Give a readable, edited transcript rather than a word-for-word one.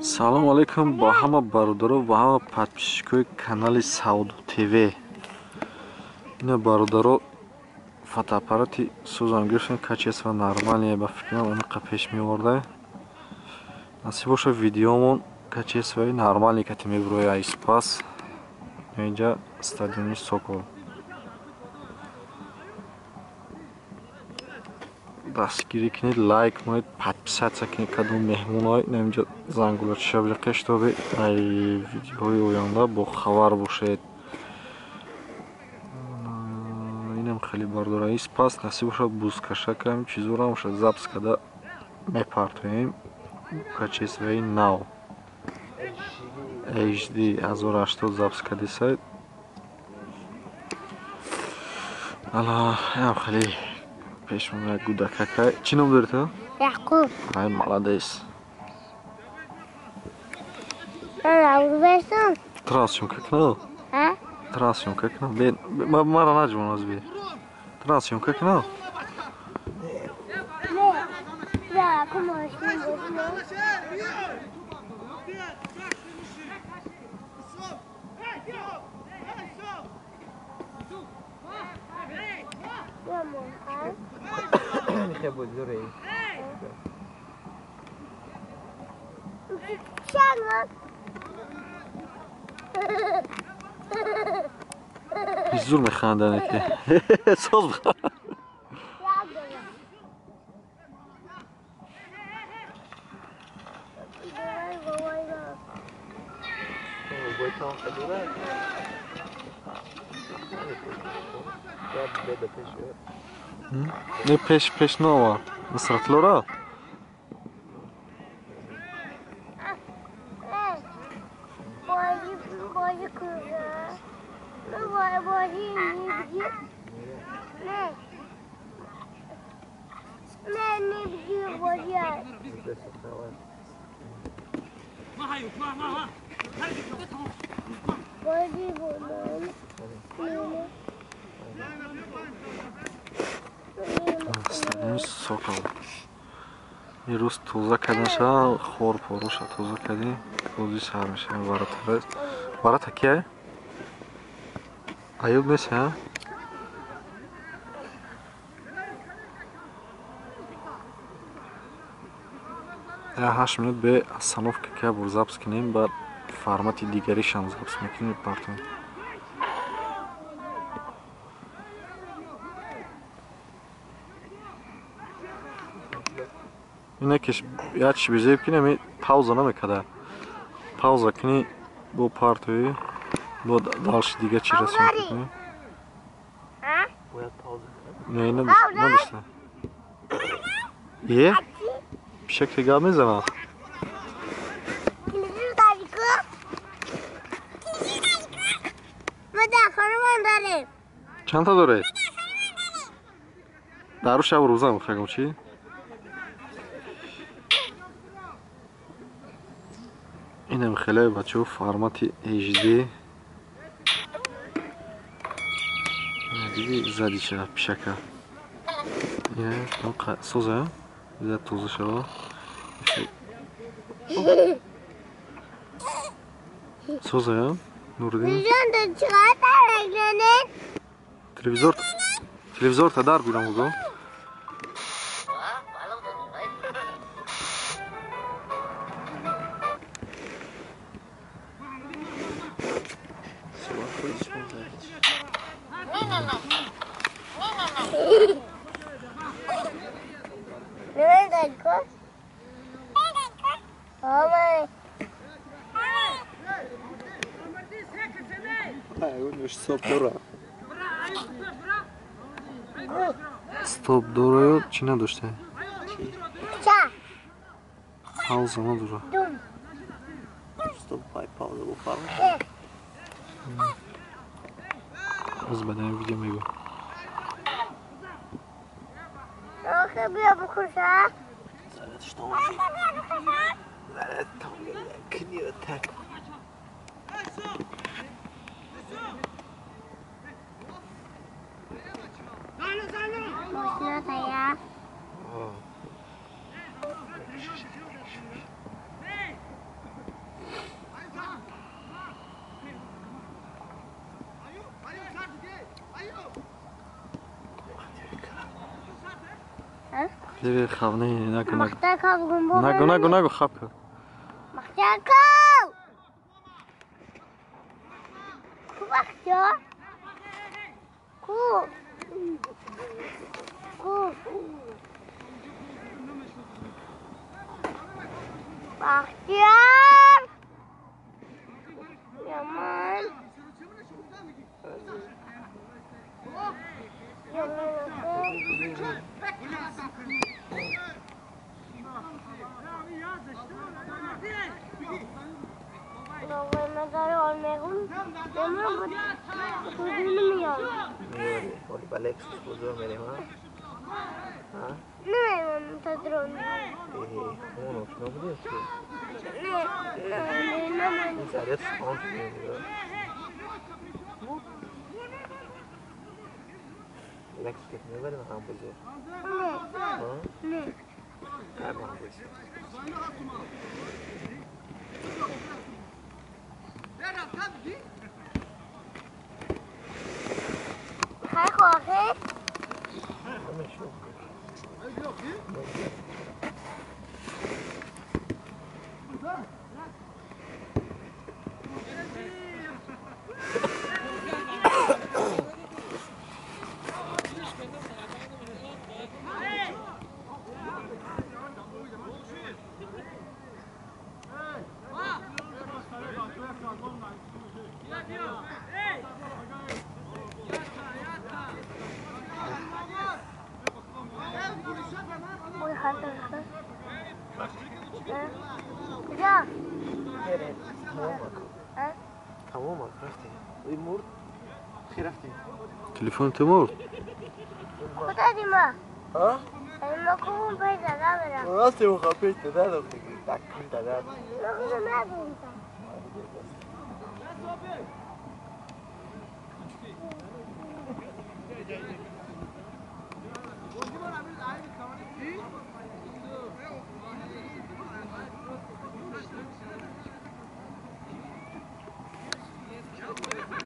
Салом алейкум ба ҳама бародаро ва ҳама подписчикои канали Савдо ТВ. Ина бародаро фотоаппарати сӯзам гирифтем, качество нормальное, ба фикрам ониқа пеш меоварда. Насиб боша видеомон качествои нормальный кати мебурояд айспас. Инҷа стадиони Сокол. Дастгирӣ кунед, лайк кунед, подписаться кунед, кадом меҳмонҳо инҷа зангулачиша биқеш, то ай видеоҳои оянда бохабар бошед. Инам хеле бардора испас, насиб бошад бузкашакам чизорам бошад запис карда мепартоем. Качествои нав HD 1080 запис кардисайд. Ала инам хеле пешмон як гудакакай. Чӣ ном дорӣ ту? Яқуб. Ай, молодец. Трансъёмка кунам? Трансъёмка кунам? Мара наҷмон аз би. Трансъёмка кунам? Зур механдане ки. Соз биханд. Не пеш пеш нова. Насратлора? Стадиони Сокол. Ирӯз тоза кардаша, хор поруша тоза кардем. Бозӣ сар мешавем варотара. Варата кия? Аюб нест, ҳа? Я 8 минут бе остановка ки бур запис кунем, баъд формати дигаришам запис мекунем, партоем. Ина ки як чи безеб кунем, пауза намекарда. Пауза кунӣ бо партои, бо дальше дига чи расм кунӣ. Не, надошта. Е? Пишак гап мезанад. Чанд та доред? Дару шаб рӯза мехагам чӣ? Инам хеле бачаҳо формати HD. Диди зади шава пишака. Ина соза, зад тоза шава. Соза, Нуриддин. Телевизор, телевизор та дар бирам буго. Стоп дора ё чӣ надошта? Пауза надора. Аз баъдан видео мегӯ. Бе хав не нагу нагу. Махтака гумбо. Нагу нагу нагу хаб ка. Махтака. Ку бахтиёр? Ку. Ку. Бахтиёр. Яман. Телефон ту мурд? Куда дима? А? Ма кум пайда дабра. Растим хапит да так да.